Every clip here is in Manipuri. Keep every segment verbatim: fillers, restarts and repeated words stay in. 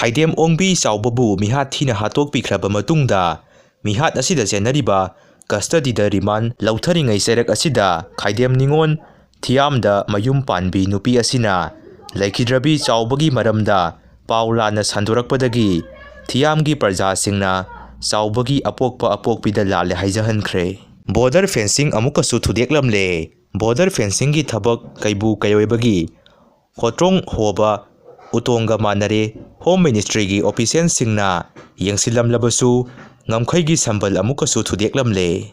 ꯈꯥꯏꯗꯦꯝ ꯑꯣꯡꯕꯤ ꯆꯥꯎꯕꯕꯨ ꯃꯤꯍꯥꯠ ꯊꯤꯅ ꯍꯥꯠꯇꯣꯛꯄꯤꯈ꯭ꯔꯕ ꯃꯇꯨꯡꯗ, ꯃꯤꯍꯥꯠ ꯑꯁꯤꯗ ꯆꯦꯟꯅꯔꯤꯕ custody ꯗ remand ꯂꯧꯊꯔꯤꯉꯩ ꯆꯩꯔꯛ ꯑꯁꯤꯗ ꯈꯥꯏꯗꯦꯝ ꯅꯤꯉꯣꯜ ꯊꯤꯌꯥꯝꯗ ꯃꯌꯨꯝ ꯄꯥꯟꯕꯤ ꯅꯨꯄꯤ ꯑꯁꯤꯅ ꯂꯩꯈꯤꯗ꯭ꯔꯕꯤ ꯆꯥꯎꯕꯒꯤ ꯃꯔꯝꯗ ꯄꯥꯎ ꯂꯥꯟꯅ ꯁꯟꯗꯣꯔꯛꯄꯗꯒꯤ ꯊꯤꯌꯥꯝꯒꯤ ꯄ꯭ꯔꯖꯥꯁꯤꯡꯅ ꯆꯥꯎꯕꯒꯤ ꯑꯄꯣꯛꯄ ꯑꯄꯣꯛꯄꯤꯗ ꯂꯥꯜꯂꯦ ꯍꯥꯏꯖꯍꯟꯈ꯭ꯔꯦ꯫ Border fencing ꯑꯃꯨꯛꯀꯁꯨ ꯊꯨꯗꯦꯛꯂꯝꯂꯦ꯫ Border fencing ꯒꯤ ꯊꯕꯛ ꯀꯩꯕꯨ ꯀꯩꯑꯣꯏꯕꯒꯤ ꯍꯣꯇ꯭ꯔꯣꯡ ꯍꯣꯕ ꯎꯇꯣꯡꯒ ꯃꯥꯟꯅꯔꯦ꯫ Home Ministry ꯒꯤ official ꯁꯤꯡꯅ ꯌꯦꯡꯁꯤꯜꯂꯝꯂꯕꯁꯨ ꯉꯝꯈꯩꯒꯤ ꯁꯝꯕꯜ ꯑꯃꯨꯛꯀꯁꯨ ꯊꯨꯗꯦꯛꯂꯝꯂꯦ꯫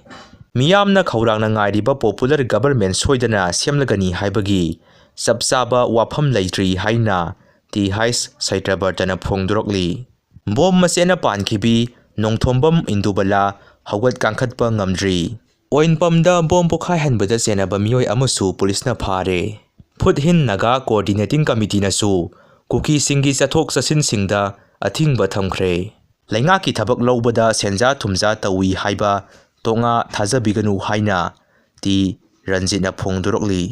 ꯃꯤꯌꯥꯝꯅ ꯈꯧꯔꯥꯡꯅ ꯉꯥꯏꯔꯤꯕ popular government ꯁꯣꯏꯗꯅ ꯁꯦꯝꯂꯒꯅꯤ ꯍꯥꯏꯕꯒꯤ ꯆꯞ ꯆꯥꯕ ꯋꯥꯐꯝ ꯂꯩꯇ꯭ꯔꯤ ꯍꯥꯏꯅ ꯇꯤ ꯍꯩꯆ ꯁꯩꯇ꯭ꯔꯕꯔꯇꯅ ꯐꯣꯡꯗꯣꯔꯛꯂꯤ꯫ ꯕꯣꯝ ꯃꯆꯦꯠꯅ ꯄꯥꯟꯈꯤꯕꯤ ꯅꯣꯡꯊꯣꯝꯕꯝ ꯏꯟꯗꯨꯕꯂꯥ ꯍꯧꯒꯠ ꯀꯥꯡꯈꯠꯄ ꯉꯝꯗ꯭ꯔꯤ꯫ ꯑꯣꯏꯟꯄꯝꯗ ꯕꯣꯝ ꯄꯣꯈꯥꯏꯍꯟꯕꯗ ꯆꯦꯟꯅꯕ ꯃꯤꯑꯣꯏ ꯑꯃꯁꯨ ꯄꯨꯂꯤꯁꯅ ꯐꯥꯔꯦ꯫ ꯐꯨꯠ ꯍꯤꯟ ꯅꯥꯒꯥ Coordinating Committee ꯅꯁꯨ ꯀꯨꯀꯤꯁꯤꯡꯒꯤ ꯆꯠꯊꯣꯛ ꯆꯠꯁꯤꯟꯁꯤꯡꯗ ꯑꯊꯤꯡꯕ ꯊꯝꯈ꯭ꯔꯦ꯫ ꯂꯩꯉꯥꯛꯀꯤ ꯊꯕꯛ ꯂꯧꯕꯗ ꯁꯦꯟꯖꯥ ꯊꯨꯝꯖꯥ ꯇꯧꯏ ꯍꯥꯏꯕ ꯇꯣꯉꯥ ꯊꯥꯖꯕꯤꯒꯅꯨ ꯍꯥꯏꯅ ꯇꯤ ꯔꯟꯖꯤꯠꯅ ꯐꯣꯡꯗꯣꯔꯛꯂꯤ꯫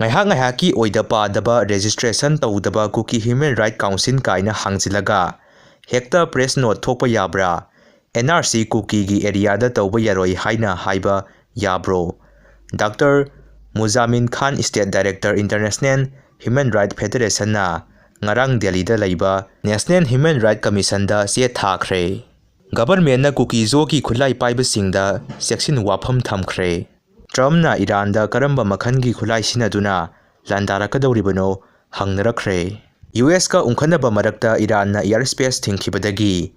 ꯉꯥꯏꯍꯥꯛ ꯉꯥꯏꯍꯥꯛꯀꯤ ꯑꯣꯏꯗ ꯄꯥꯗꯕ registration ꯇꯧꯗꯕ ꯀꯨꯀꯤ Human Right Council ꯀꯥꯏꯅ ꯍꯥꯡꯖꯤꯜꯂꯒ ꯍꯦꯛꯇ press note ꯊꯣꯛꯄ ꯌꯥꯕ꯭ꯔꯥ? ꯑꯦꯟ ꯑꯥꯔ ꯁꯤ ꯀꯨꯀꯤꯒꯤ area ꯗ ꯇꯧꯕ ꯌꯥꯔꯣꯏ ꯍꯥꯏꯅ ꯍꯥꯏꯕ ꯌꯥꯕ꯭ꯔꯣ? ꯗꯥꯛꯇꯔ ꯃꯨꯖꯥꯃꯤꯟ ꯈꯥꯟ, State Director International Human Right Federation ꯅ ꯉꯔꯥꯡ ꯗꯦꯜꯂꯤꯗ ꯂꯩꯕ National Human Right Commission ꯗ ꯆꯦ ꯊꯥꯈ꯭ꯔꯦ꯫ Government ꯅ ꯀꯨꯀꯤ ꯖꯣꯒꯤ ꯈꯨꯠꯂꯥꯏ ꯄꯥꯏꯕꯁꯤꯡꯗ ꯆꯦꯛꯁꯤꯟ ꯋꯥꯐꯝ ꯊꯝꯈ꯭ꯔꯦ꯫ ꯇ꯭ꯔꯝꯞꯅ ꯏꯔꯥꯟꯗ ꯀꯔꯝꯕ ꯃꯈꯜꯒꯤ ꯈꯨꯠꯂꯥꯏ ꯁꯤꯖꯤꯟꯅꯗꯨꯅ ꯂꯥꯟꯗꯥꯔꯛꯀꯗꯧꯔꯤꯕꯅꯣ ꯍꯪꯅꯔꯛꯈ꯭ꯔꯦ꯫ ꯌꯨ ꯑꯦꯁ ꯀ ꯎꯪꯈꯠꯅꯕ ꯃꯔꯛꯇ ꯏꯔꯥꯟꯅ air space ꯊꯤꯡꯈꯤꯕꯗꯒꯤ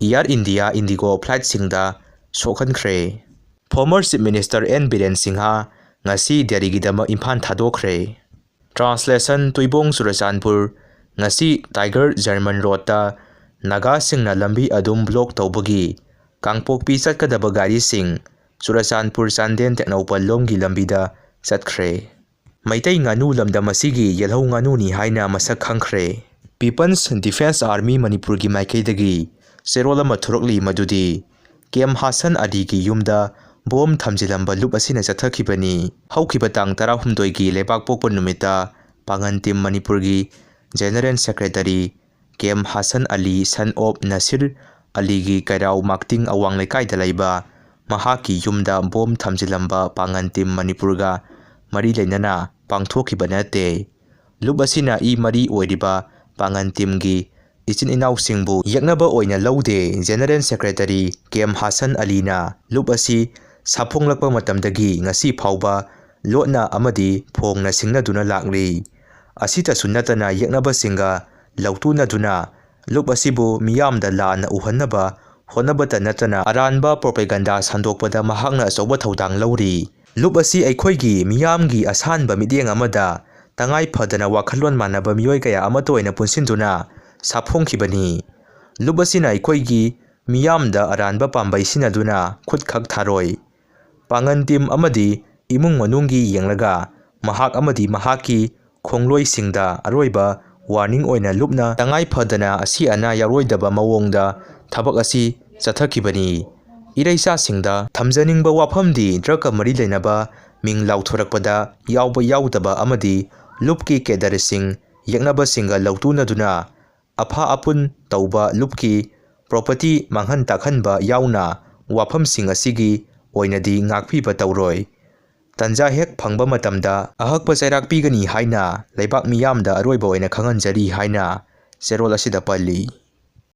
Air India Indigo flight ꯁꯤꯡꯗ ꯁꯣꯛꯍꯟꯈ꯭ꯔꯦ꯫ Former Chief Minister N Biren Singh ꯉꯁꯤ ꯗꯦꯜꯂꯤꯒꯤꯗꯃꯛ ꯏꯝꯐꯥꯜ ꯊꯥꯗꯣꯛꯈ꯭ꯔꯦ꯫ Translation: ꯇꯨꯏꯕꯣꯡ ꯆꯨꯔꯆꯥꯟꯄꯨꯔ, ꯉꯁꯤ Tiger German Road ꯇ ꯅꯥꯒꯥꯁꯤꯡꯅ ꯂꯝꯕꯤ ꯑꯗꯨꯝ block ꯇꯧꯕꯒꯤ ꯀꯥꯡꯄꯣꯛꯄꯤ ꯆꯠꯀꯗꯕ ꯒꯥꯔꯤꯁꯤꯡ ꯆꯨꯔꯆꯥꯟꯄꯨꯔ ꯆꯥꯟꯗꯦꯜ ꯇꯦꯡꯅꯧꯄꯜ ꯂꯣꯝꯒꯤ ꯂꯝꯕꯤꯗ ꯆꯠꯈ꯭ꯔꯦ꯫ ꯃꯩꯇꯩ ꯉꯥꯅꯨ ꯂꯝꯗꯝ ꯑꯁꯤꯒꯤ ꯌꯦꯜꯍꯧ ꯉꯥꯅꯨꯅꯤ ꯍꯥꯏꯅ ꯃꯁꯛ ꯈꯪꯈ꯭ꯔꯦ꯫ People's Defence Army ꯃꯅꯤꯄꯨꯔꯒꯤ ꯃꯥꯏꯀꯩꯗꯒꯤ ꯆꯦꯔꯣꯜ ꯑꯃ ꯊꯣꯔꯛꯂꯤ, ꯃꯗꯨꯗꯤ ꯀꯦꯝ ꯍꯥꯁꯟ ꯑꯂꯤꯒꯤ ꯌꯨꯝꯗ ꯕꯣꯝ ꯊꯝꯖꯤꯜꯂꯝꯕ ꯂꯨꯞ ꯑꯁꯤꯅ ꯆꯠꯊꯈꯤꯕꯅꯤ꯫ ꯍꯧꯈꯤꯕ ꯇꯥꯡ ꯇꯔꯥꯍꯨꯝꯗꯣꯏꯒꯤ ꯂꯩꯕꯥꯛꯄꯣꯛꯄ ꯅꯨꯃꯤꯠꯇ ꯄꯥꯡꯒꯟ ꯇꯤꯝ ꯃꯅꯤꯄꯨꯔꯒꯤ General Secretary Kem Hasan Ali, son of Nasir ꯑꯂꯤꯒꯤ ꯀꯩꯔꯥꯎ ꯃꯥꯛꯇꯤꯡ ꯑꯋꯥꯡ ꯂꯩꯀꯥꯏꯗ ꯂꯩꯕ ꯃꯍꯥꯛꯀꯤ ꯌꯨꯝꯗ ꯕꯣꯝ ꯊꯝꯖꯤꯜꯂꯝꯕ ꯄꯥꯡꯒꯟ ꯇꯤꯝ ꯃꯅꯤꯄꯨꯔꯒ ꯃꯔꯤ ꯂꯩꯅꯅ ꯄꯥꯡꯊꯣꯛꯈꯤꯕ ꯅꯠꯇꯦ꯫ ꯂꯨꯞ ꯑꯁꯤꯅ ꯏ ꯃꯔꯤ ꯑꯣꯏꯔꯤꯕ ꯄꯥꯡꯒꯟ ꯇꯤꯝꯒꯤ ꯏꯆꯤꯟ ꯏꯅꯥꯎꯁꯤꯡꯕꯨ ꯌꯦꯛꯅꯕ ꯑꯣꯏꯅ ꯂꯧꯗꯦ꯫ ꯖꯦꯅꯔꯦꯜ ꯁꯦꯀ꯭ꯔꯦꯇꯔꯤ ꯀꯦꯝ ꯍꯥꯁꯟ ꯑꯂꯤꯅ ꯂꯨꯞ ꯑꯁꯤ ꯁꯥꯐꯣꯡꯂꯛꯄ ꯃꯇꯝꯗꯒꯤ ꯉꯁꯤ ꯐꯥꯎꯕ ꯂꯣꯠꯅ ꯑꯃꯗꯤ ꯐꯣꯡꯅ ꯁꯤꯡꯅꯗꯨꯅ ꯂꯥꯛꯂꯤ꯫ ꯑꯁꯤꯇꯁꯨ ꯅꯠꯇꯅ ꯌꯦꯛꯅꯕꯁꯤꯡꯒ ꯂꯧꯇꯨꯅꯗꯨꯅ ꯂꯨꯞ ꯑꯁꯤꯕꯨ ꯃꯤꯌꯥꯝꯗ ꯂꯥꯟꯅ ꯎꯍꯟꯅꯕ ꯍꯣꯠꯅꯕꯇ ꯅꯠꯇꯅ ꯑꯔꯥꯟꯕ ꯄ꯭ꯔꯣꯄꯦꯒꯟꯗꯥ ꯁꯟꯗꯣꯛꯄꯗ ꯃꯍꯥꯛꯅ ꯑꯆꯧꯕ ꯊꯧꯗꯥꯡ ꯂꯧꯔꯤ꯫ ꯂꯨꯞ ꯑꯁꯤ ꯑꯩꯈꯣꯏꯒꯤ ꯃꯤꯌꯥꯝꯒꯤ ꯑꯁꯥꯟꯕ ꯃꯤꯠꯌꯦꯡ ꯑꯃꯗ ꯇꯉꯥꯏ ꯐꯗꯅ ꯋꯥꯈꯜꯂꯣꯟ ꯃꯥꯟꯅꯕ ꯃꯤꯑꯣꯏ ꯀꯌꯥ ꯑꯃꯠꯇ ꯑꯣꯏꯅ ꯄꯨꯟꯁꯤꯟꯗꯨꯅ ꯁꯥꯐꯣꯡꯈꯤꯕꯅꯤ꯫ ꯂꯨꯞ ꯑꯁꯤꯅ ꯑꯩꯈꯣꯏꯒꯤ ꯃꯤꯌꯥꯝꯗ ꯑꯔꯥꯟꯕ ꯄꯥꯝꯕꯩ ꯁꯤꯟꯅꯗꯨꯅ ꯈꯨꯠ ꯈꯛ ꯊꯥꯔꯣꯏ꯫ ꯄꯥꯡꯒꯟ ꯇꯤꯝ ꯑꯃꯗꯤ ꯏꯃꯨꯡ ꯃꯅꯨꯡꯒꯤ ꯌꯦꯡꯂꯒ ꯃꯍꯥꯛ ꯑꯃꯗꯤ ꯃꯍꯥꯛꯀꯤ ꯈꯣꯡꯂꯣꯏꯁꯤꯡꯗ ꯑꯔꯣꯏꯕ ꯋꯥꯔꯅꯤꯡ ꯑꯣꯏꯅ ꯂꯨꯞꯅ ꯇꯉꯥꯏ ꯐꯗꯅ ꯑꯁꯤ ꯑꯅꯥ ꯌꯥꯎꯔꯣꯏꯗꯕ ꯃꯑꯣꯡꯗ ꯊꯕꯛ ꯑꯁꯤ ꯆꯠꯊꯈꯤꯕꯅꯤ꯫ ꯏꯔꯩꯆꯥꯁꯤꯡꯗ ꯊꯝꯖꯅꯤꯡꯕ ꯋꯥꯐꯝꯗꯤ ꯗ꯭ꯔꯒꯀ ꯃꯔꯤ ꯂꯩꯅꯕ ꯃꯤꯡ ꯂꯥꯎꯊꯣꯔꯛꯄꯗ ꯌꯥꯎꯕ ꯌꯥꯎꯗꯕ ꯑꯃꯗꯤ ꯂꯨꯞꯀꯤ ꯀꯦꯗꯔꯁꯤꯡ ꯌꯦꯛꯅꯕꯁꯤꯡꯒ ꯂꯧꯇꯨꯅꯗꯨꯅ ꯑꯐꯥ ꯑꯄꯨꯟ ꯇꯧꯕ ꯂꯨꯞꯀꯤ ꯄ꯭ꯔꯣꯄꯔꯇꯤ ꯃꯥꯡꯍꯟ ꯇꯥꯛꯍꯟꯕ ꯌꯥꯎꯅ ꯋꯥꯐꯝꯁꯤꯡ ꯑꯁꯤꯒꯤ ꯑꯣꯏꯅꯗꯤ ꯉꯥꯛꯄꯤꯕ ꯇꯧꯔꯣꯏ꯫ ꯇꯟꯖꯥ ꯍꯦꯛ ꯐꯪꯕ ꯃꯇꯝꯗ ꯑꯍꯛꯄ ꯆꯩꯔꯥꯛ ꯄꯤꯒꯅꯤ ꯍꯥꯏꯅ ꯂꯩꯕꯥꯛ ꯃꯤꯌꯥꯝꯗ ꯑꯔꯣꯏꯕ ꯑꯣꯏꯅ ꯈꯪꯍꯟꯖꯔꯤ ꯍꯥꯏꯅ ꯆꯦꯔꯣꯜ ꯑꯁꯤꯗ ꯄꯜꯂꯤ꯫